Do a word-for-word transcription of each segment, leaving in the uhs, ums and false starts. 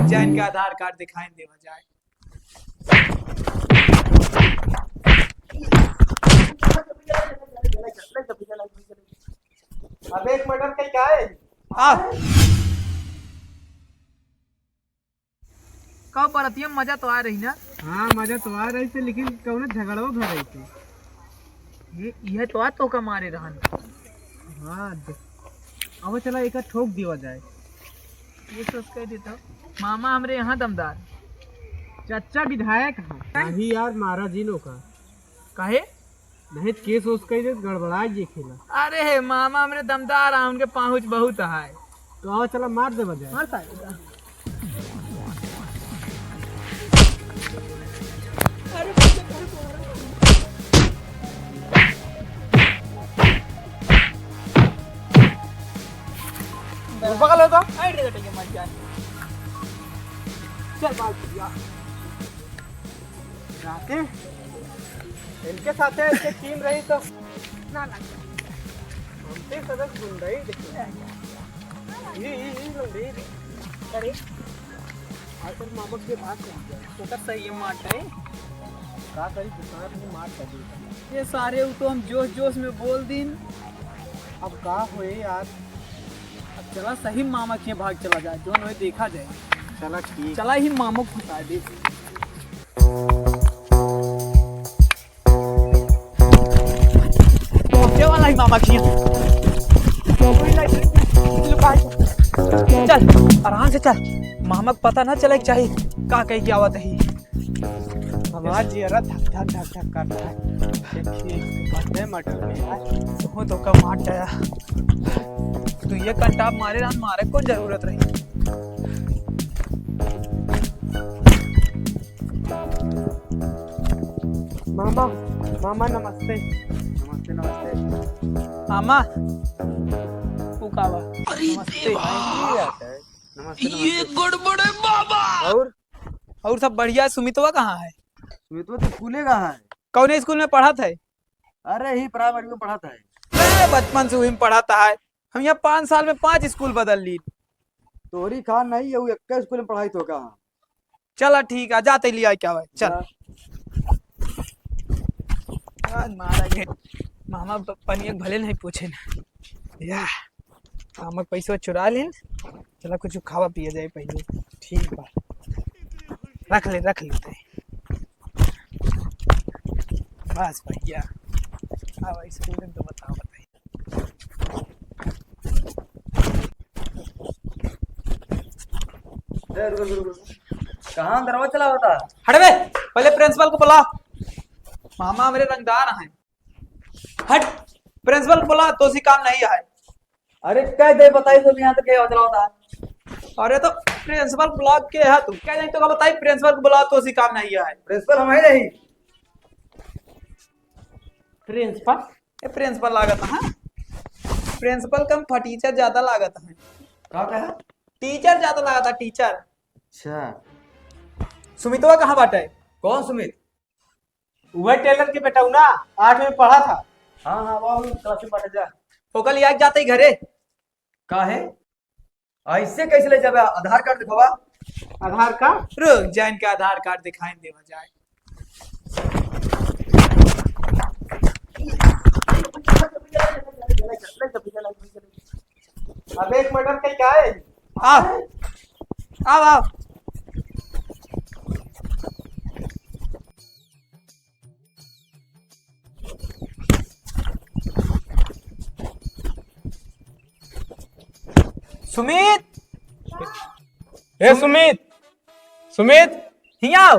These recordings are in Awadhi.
जाए, इनका आधार कार्ड दिखाई देवा जाए। अब एक मर्डर का क्या है? आ। का बरतिया में मजा तो आ रही ना? हाँ, मजा तो आ रही से, लेकिन कौनो झगड़ो भर रही थी। ये, ये तो आ तो का मारे रहन। हाँ, दे-, अब चला एक ठोक दिया जाए। ये सोच के देता, मामा हमरे यहाँ दमदार। चाचा विधायक है। नहीं यार, महाराज जी लोग का। काहे? नहीं, केस ओस कई दे, गड़बड़ा ये खेला। अरे हे, मामा हमरे दमदार आ, उनके पाहुच बहुत है। तो आओ, चला मार दे बजाय। मार साले का। अरे, पकड़ लेता। अरे, मर जाए। चल, मार दिया। राके, इनके साथे इनके टीम रही तो ना, ना। हमसे सदस्य गुंडई देखो। ये, ये, ये लोग भी। अरे। आजकल मामा के बात कर दिया। तो कर सही है, मार है। का करी, दुकान में मार कर दी। ये सारे वो तो हम जोश जोश में बोल दीन। अब का होए यार? अब चला सही मामा के भाग चला जाए, जो नोए देखा जाए। चला ठीक। चला ही मामा को फंसा दे। पहुंचे वाला ही मामा की। चल, आराम से चल, मामा को पता ना चले के चाही का कह के आवत ही। हमार जियरा धक धक धक धक करता है। देखिए, मरते मटर में यार। हो तो का मार जाया। तू ये कंटाप मारे रहन, मारे कौन जरूरत रही? मामा, मामा नमस्ते। नमस्ते, नमस्ते। मामा, वो का बा? अरे नमस्ते। देवा। नमस्ते, ये नमस्ते। गड़बड़ है बाबा। और? और सब बढ़िया। सुमितवा कहाँ है? सुमितवा तो स्कूले गया है। कौने स्कूल में पढ़त है? अरे, ही प्राइमरी में पढ़त है। ए, बचपन से वही में पढ़त है। हम यहाँ पाँच साल में पाँच स्कूल बदल ली। तोरी खान नहीं है, वो एक स्कूल में पढ़ाई तो का। चला ठीक है, जाते लिया क्या भाई, चल। जा। आज मारा ये मामा प-, पनिया भले नहीं पूछे ना। या, मामा के पैसा चुरा लेन। चला कुछ खावा पिया जाए पहले। ठीक बा, रख ले, रख लेते हैं। बस भैया, अब स्कूल में तो बताओ, बताइए। ए, रुको, रुको, रुको। कहाँ दरवाजा चला होता? हट बे, पहले प्रिंसिपल को बुला। मामा मेरे रंगदार हैं। हट, प्रिंसिपल को बुला, तो सी काम नहीं है। अरे, कह दे, बताई तो यहाँ तक क्या चला होता है। अरे, तो प्रिंसिपल ब्लॉक के है तू? कह दे तो का बताई, प्रिंसिपल को बुला, तो सी काम नहीं है। प्रिंसिपल हम ही नहीं। प्रिंसिपल? ए, प्रिंसिपल लागत है। प्रिंसिपल कम फटीचर ज्यादा लागत है। का कहा? टीचर ज्यादा लागत है, टीचर। अच्छा। सुमितवा कहाँ बाटे? कौन सुमित? वह टेलर के बेटा ना, आठ में पढ़ा था। हाँ, हाँ, वाह, क्लास में पढ़ा जा। ओकर लिया के जाते ही घरे। का है? ऐसे कैसे ले जाबे? आधार कार्ड दिखावा। आधार कार्ड? रुक जा, इनका आधार कार्ड दिखाई देवा जाए। अब एक मर्डर का क्या है? आओ, आओ, आओ। सुमित! ए सुमित! सुमित! हियाँ आओ।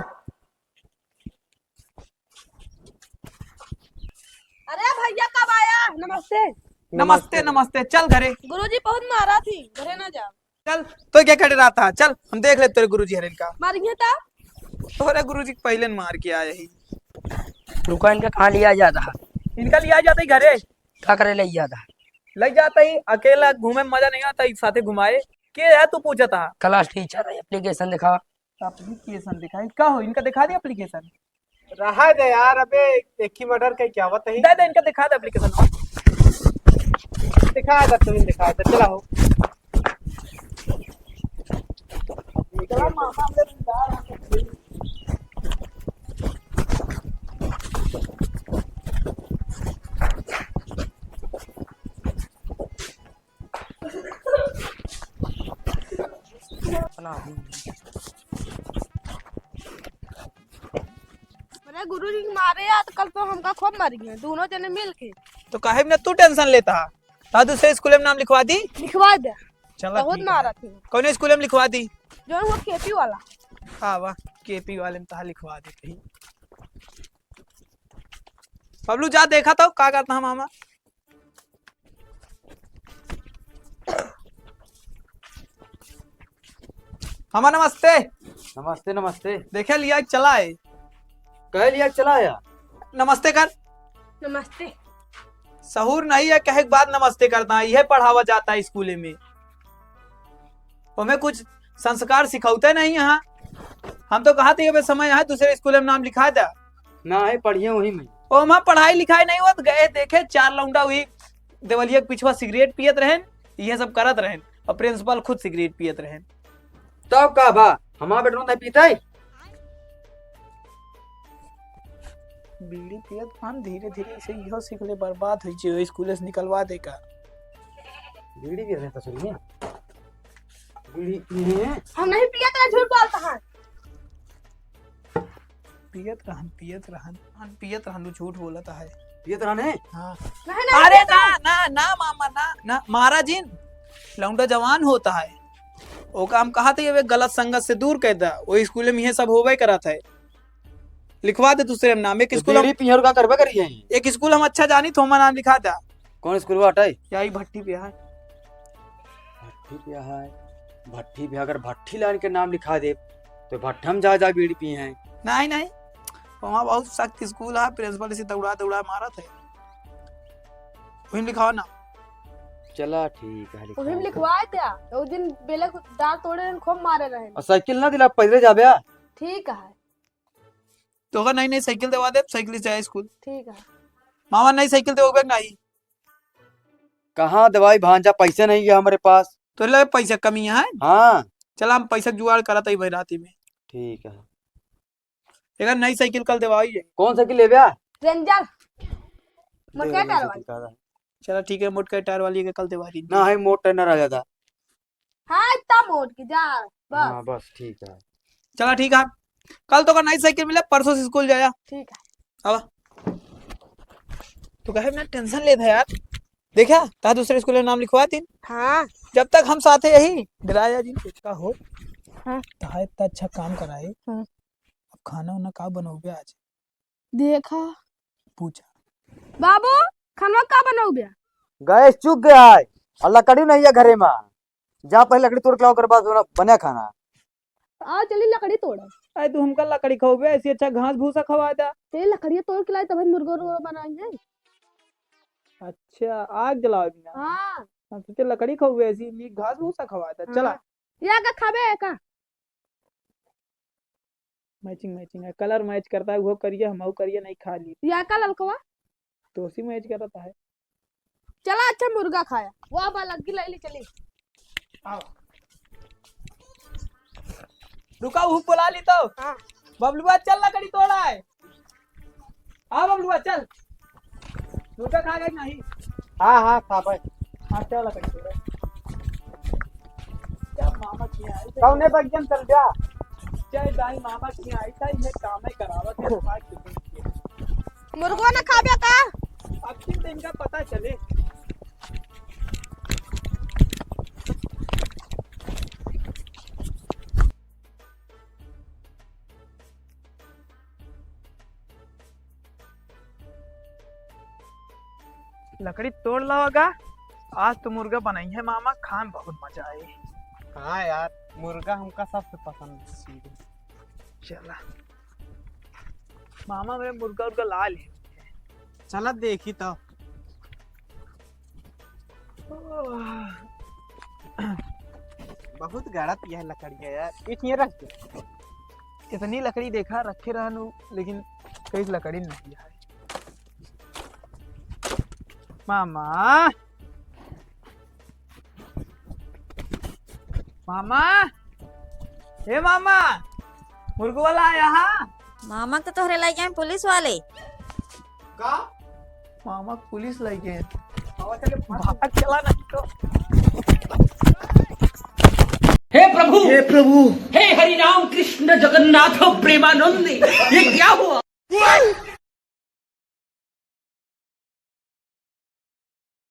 अरे भैया, कब आया? नमस्ते। नमस्ते, नमस्ते। चल घरे। गुरुजी बहुत मारा थी, घरे ना जाओ। चल, तो क्या खड़े रहता है? चल, हम देख ले तेरे गुरुजी हरेन का। मारिए ता? तोहरे गुरुजी के पहले न मार के आए ही। रुका, इनका कहाँ लिया जाता है? इनका लिया जाता ही घरे। का करे ले जाता है? ले जाता ही, अकेला घूमे में मजा नहीं आता, एक साथे घुमाए। के है तू पूछता? क्लास टीचर है, एप्लीकेशन दिखा। एप्लीकेशन दिखाई? का हो, इनका दिखा दे एप्लीकेशन। रहा दे यार, अबे एक ही मर्डर का क्या बताई? दे दे, इनका दिखा दे एप्लीकेशन। दिखा दे, तुम दिखा दे, चला हो। निकला अरे गुरु जी के मारे यार, कल तो हमका खूब मारी है, दोनों जने मिल के। तो काहे में तू tension लेता है? ता दूसरे स्कूल में नाम लिखवा दी। लिखवा दे। चला बहुत ठीक है। मारा थी। कौन स्कूल में लिखवा दी? जो वो केपी वाला। हाँ वाह, केपी वाले में तहा लिखवा देते ही। बबलू जा देखा तो का करता है मामा। मामा नमस्ते। नमस्ते, नमस्ते। देखे लिया चला है। कहे लिया चला है? नमस्ते कर। नमस्ते। सहूर नहीं है, कहे के बाद नमस्ते करता है, यह पढ़ावा जाता है स्कूल में। हमें कुछ संस्कार सिखाते नहीं यहाँ। हम तो कहा थे, "अबे समय यहाँ दूसरे स्कूल में नाम लिखा दे।" ना है, पढ़िए वहीं में। ओ, वहाँ पढ़ाई लिखाई नहीं हुआ, तो गए देखे चार लौंडा हुई देवलिया के पिछवा सिगरेट पियत रहन, ये सब करत रहन, और प्रिंसिपल खुद सिगरेट पियत रहन। तब का बा, हमार बेटवा नहीं पीता है? बीड़ी पियत पान धीरे धीरे इसे इहो सीख ले, बर्बाद हो जे, स्कूल से निकलवा दे का। बीड़ी पियत है ससुर में? बीड़ी पिए हैं? हम नहीं पियत है, झूठ बोलता है। पियत रहन, पियत रहन, हम पियत रहन, तू झूठ बोलत है। पियत रहन है? हाँ। नहीं, नहीं अरे पियत ना, रहन। ना, ना मामा, ना, ना, मारा जिन, लौंडा जवान होता है। ओका हम कहा थे, "ये गलत संगत से दूर कर दा।" वो स्कूल में ये सब होवे करत है। लिखवा दे दूसरे में नाम। एक तो स्कूल हम, बीड़ी पिए और का करबे करी है? एक स्कूल हम अच्छा जानी, तो हमारा नाम लिखा दा। कौन स्कूल बाटे? यही भट्टी पे है। भट्टी पे है, भट्टी पे अगर भट्टी लाइन के नाम लिखा दे, तो भट्ठा में जा, जा बीड़ी पिए हैं। नहीं, नहीं, वहाँ बहुत सख्त स्कूल है, प्रिंसिपल इसे दौड़ा, दौड़ा मारत है। वहीं लिखाओ ना। चला ठीक है, लिखा वहीं है। लिखवा द्या। उस दिन बेले को डाल तोड़े रहन, खूब मारे रहन। और साइकिल ना दिला, पैदल जाबे आ। ठीक है। तो अगर नई, नई साइकिल दवा दे, साइकिल से जाए स्कूल। ठीक है। मामा, नई साइकिल देवे के नहीं? कहाँ दवाई भांजा, पैसे नहीं है हमारे पास। तो ले, पैसा कमी है? हाँ। चला, हम पैसा जुगाड़ करत ही भाई राती में। ठीक है। एक नई साइकिल कल देवाई है। कौन साइकिल लेबे आ? रेंजर। दे मोटका दे टायर साइकिल वाली। का। चला ठीक है, मोटका टायर वाली के कल देवा दी। ना है, मोट टायर ना रह जाता। हाँ, इतना मोट की जा, बस। हाँ, बस, ठीक है। चला, ठीक है। कल तो का नई साइकिल मिले, परसों से स्कूल जाया। ठीक है। अब तो कहे, मैं टेंशन लेत है यार। देखा, ता दूसरे स्कूल में नाम लिखवा दिन। हाँ। जब तक हम साथ है यही, डराया जी कुछ का हो। हाँ। ता इतना अच्छा काम कराए। हाँ। अब खाना उना का बनोगे आज? देखा। पूछा। बाबू, खानवा का बनोगे? गैस चुक गया है और लकड़ी नहीं है घरे में। जा पहले लकड़ी तोड़ के लाओ, ओकर बाद बना, बना खाना। आओ चली लकड़ी तोड़ो। अरे तू हमका लकड़ी खवाबे, ऐसी अच्छा घास भूसा खवा दे। ते लकड़िया तोड़ के लाई तब मुर्गा उर्गा बनाएंगे। अच्छा, आग जलाओ बिना। हाँ। हम सोचे लकड़ी खवाबे, ऐसी नीक घास भूसा खवा दे। हाँ। चला। या का खाबे का? मैचिंग मैचिंग है, कलर मैच करता है, वो करिया हम करिया नहीं खा ली। या का ललकवा? तोसी मैच करता है। चला अच्छा मुर्गा खाया, वो अब अलग की ले ली चली। आओ। रुका, वो बुला ली तो। हाँ। बबलुआ चल लकड़ी तोड़ा है। हाँ बबलुआ चल। मुर्गा खा गए नहीं? हाँ, हाँ, खा भाई। हाँ, चल लकड़ी तोड़ा। क्या मामा किया है? कौने बगियन चल जा? जय दाई मामा किया आई था, ये काम है करावत है, खा के देखिए। मुर्गो न खाबे का? अब किन दिन का पता चले। लकड़ी तोड़ लावा गा, आज तो मुर्गा बनाई है मामा, खान बहुत मजा आए। हाँ यार, मुर्गा हमका सबसे पसंद है। चला। मामा मेरे मुर्गा उर्गा ला ले। चला देखी तो। बहुत गड़त यह लकड़ी है यार, ये रख दे। इतनी लकड़ी देखा रखे रहनु, लेकिन कहीं लकड़ी नहीं है। मामा, मामा, हे मामा, मुर्गो वाला आया हा? मामा के तो तोहरे लइके आए पुलिस वाले। का? मामा के पुलिस लइके आए। भाग चला नहीं तो। हे प्रभु, हे प्रभु। हे हरि राम कृष्ण जगन्नाथ प्रेमानंद, ये क्या हुआ?